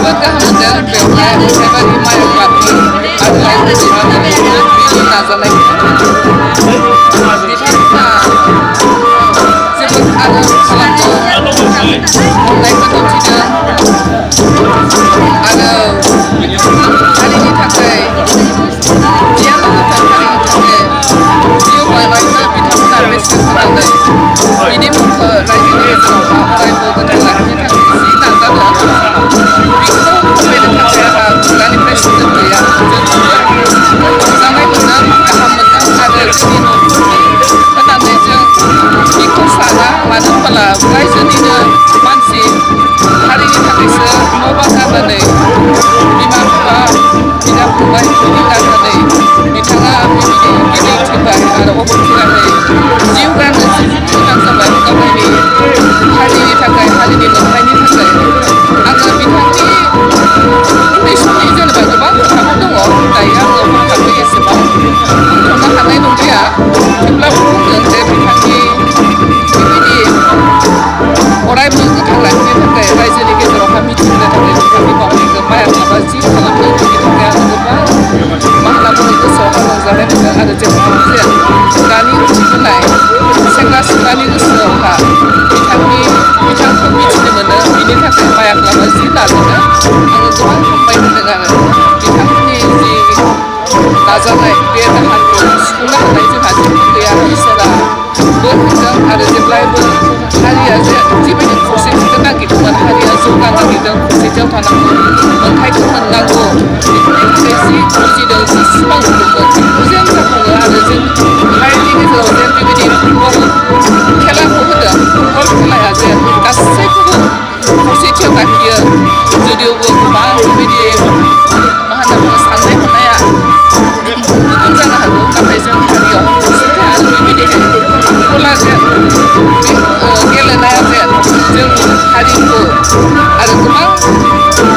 जोबोद गाहाम मोनदों बेवहाय अन्थाइबारि माइ क्लाबनि आरोबाव बिथांमोननि बिदि नाजानायखौ बिथांमोना जोबोद आरो खालामनो अननायखौ दिन्थिदों आरो हारिनि थाखाय गियान गोथार हारिनि थाखाय जिउ बावनायखौ बिथांमोना बेसेन होनानै बिनि मुंखौ रायजोनि गेजेरावहा अरायबो गोथार लाखिनो थाखाय जि नाजादों बेखौ फोरमायनो थाखाय आंहा खुगानिफ्राय सोदोब गैया जों जोबोद रंजानाय मोनदों गाहाम मोनदों आरो जोंनि न'खरनि होननानै जों बेखौ साना मानो होनबोला रायजोनिनो मानसि हारिनि थाखायसो न' बां गारनानै बिमा बिफा बिदा फंबाय बिदि गारनानै बिथाङा बेबायदि गिदिंथिंबाय आरो अबथिरायै जिउ गारनो गोनां जाबाय गावनि हारिनि थाखाय हारिनि मोनथायनि थाखाय आङो बिथांनि उन्दै समनि जेनेबा गोबां खोथाफोर दङ दायो आङो हरखाबै एसेबां बुंथ'नो हानाय नंलिया थेवब्लाबो बुंगोन जे बिथांनि बेबायदि अरायबो गोथार लाखिनो थाखाय रायजोनि गेजेरावहा मिथिहोनो थाखाय बिथांनि बावनायखौ माया माबा जि खालामदों बेनि थाखाय आङो गोबां मा होनना बुङो गोसोआवहा रंजानाय मोनदों आरो जेनेबा जे दानि उथिबोनाय सेंग्रा सिख्लानि गोसोआवहा बिथांखौ मिथिनो मोनो बिनि थाखाय माया क्लाबा जि नाजादों आङो गोबां हामबाय होनदों आरो बिथांमोननि जि नाजानाय बे दाहाखौ सुफुंनो हानाय जोंहा जेबो गैया इसोरा बोर होदों आरो जेब्लायबो हारिया जिबायदि खौसेथिखौ नागिरदोंमोन हारिया जौगानो नागिरदों खौसेथियाव थानांगौ मोनथायखौ मोननांगौ बेफोरनि थाखाय जि बुजिदों जि सिमां नुदोंमोन बेखौ जेन जाफुङो आरो जों हारिनि गेजेराव जेन बेबायदि फुटबल खेलाखौ होदों फुटबल खेलाया जेन गासैखौबो खौसेथियाव लाखियो जुदिअबो गोबां बेबायदि मा होनना बुङो साननाय हनाया गुबुन जानो हागौ नाथाय जों हारियाव खौसेथि आरो बेबायदिहाय फुटबला जेन बे गेलेनाया जेन जों हारिखौ आरो गोबां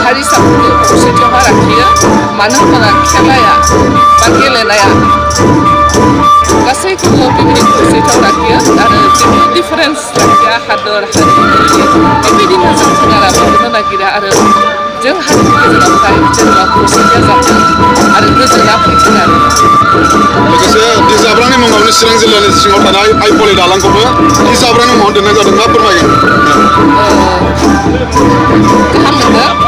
हारिसाफोरखौ खौसेथियावहा लाखियो मानो होनोब्ला खेलाया बा गेलेनाया गासैखौबो बेबायदि खौसेथियाव लाखियो आरो जेबो डिफारेन्स लाखिया हादर हारि बेबायदिनो जों जोंहा बेखौनो नागिरा आरो जों हारिनि गेजेरावहाय जेनेबा खौसेथिया जाथों आरो गोजोना फैथों आरो लोगोसे बे जाब्रानि मुङावनो चिरां जिल्लानि सिङाव थानाय आइफवालि दालांखौबो बे जाब्रानि मुङाव दोननाय जादों मा फोरमायगोन गाहाम मोनदों